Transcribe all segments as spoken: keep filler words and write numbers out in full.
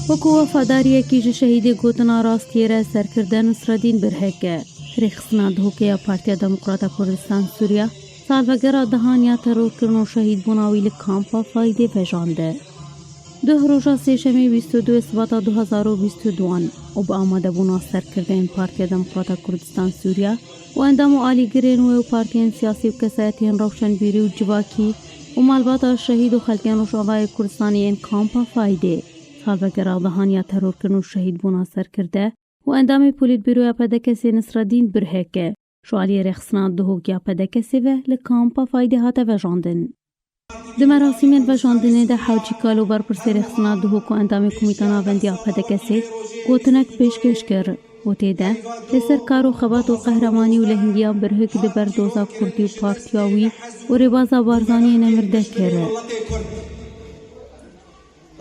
Wekî wefadariyekî ji şehîdê gotina rastiyê re serkirde Nisredîn Birhek e. Rêxistina Duhokê ya Partiya Demokrata Kurdistan Sûriya salvegera dehan ya terorkirin û şehîdbûna wî li kampa Faydê vejande. Duh roja sêşemê bîst û du Sibata du hezar û bîst û duan û bi amadebûna serkirdeyên Partiya Demokrata Kurdistan Sûriya û endam û alîgirên wê û partiyên siyasî û kesayetiyên rewşenbîrî û civakî û malbata şehîd û xelkên Rojavayê Kurdistanê yên kampa Faydê, salvegera dehan ya terorkirin û şehîdbûna serkirde û endamê Polîtbîroya P D K S'ê Nisredîn Birhek e, ji aliyê rêxistina Duhok ya P D K S'ê ve li kampa Faydê hate vejandin. Di merasîmên vejandinê de Hewcî Kalo berpirsê rêxistina Duhok û endamê Komîta Navendî ya P D K S'ê gotinek pêşkêş kir û tê de li ser kar û xebat û qehremanî û lehingiya Birhik di ber doza Kurdî û partiya wî û rêbaza Barzaniyê nemir de kir.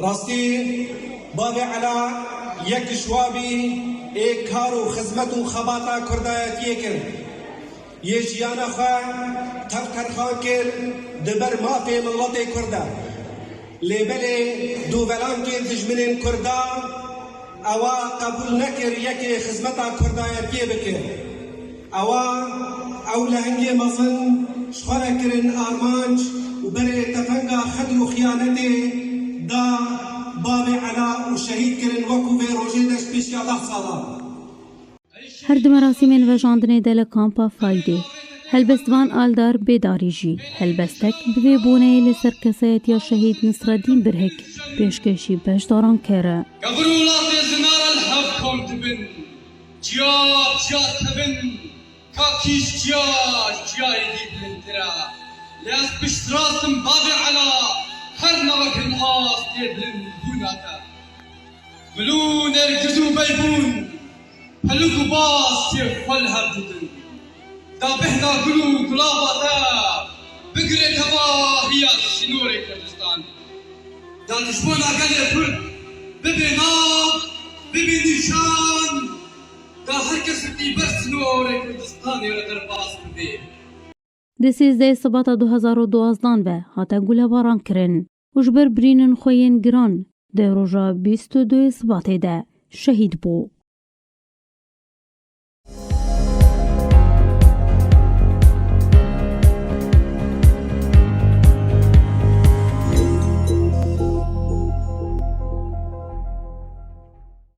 Rastî, Bavê Ela yek ji wa bî ê kar û xizmet û xebata kurdayetiyê kir. Yê jiyana xwe tev qerxan kir di ber mafê miletê Kurd de. Lê belê dûvelankê dijminên Kurda ewa qebûl nekir yekê xizmeta kurdayetiyê bike. Ewa ew lehengê mezin ji xwe re kirin armanc û berê tefenga xedr û xiyanetê da Bavê Ela û şehîd kirin wekû vê rojê de ji pêşiya deh salan. Her di merasîmên vejandinê de li kampa Faydê, helbestvan Aldar Bêdarî jî helbestek bi vê boneyê li ser kesayetiya şehîd Nisredîn Birhik pêşkêşî beşdaran kir. Kevir û latê zinara li hev kom dibin, çiya çiya tevin, ka kîş çiya çiyayê dî bilindtir e. Lê ez piştrast im Bavê Ela, her navek hin astê bilindbûna te. Gul û nergiz û beybûn, pelûk û baz tê xwe li hev didin. Da bêhna gul û gulava te bigire tevahiya sînorê Kurdistanê. Da dijmana gelê Kurd bibê nav, bibê nîşan, da her kes di ber sînorê Kurdistanê re derbas bibê. Di sêzdehê Sibata du hezar û duwazdan ve hate gulebaran kirin û ji ber birînên xwe yên giran di roja bîst û duyê Sibatê de şehîd bû.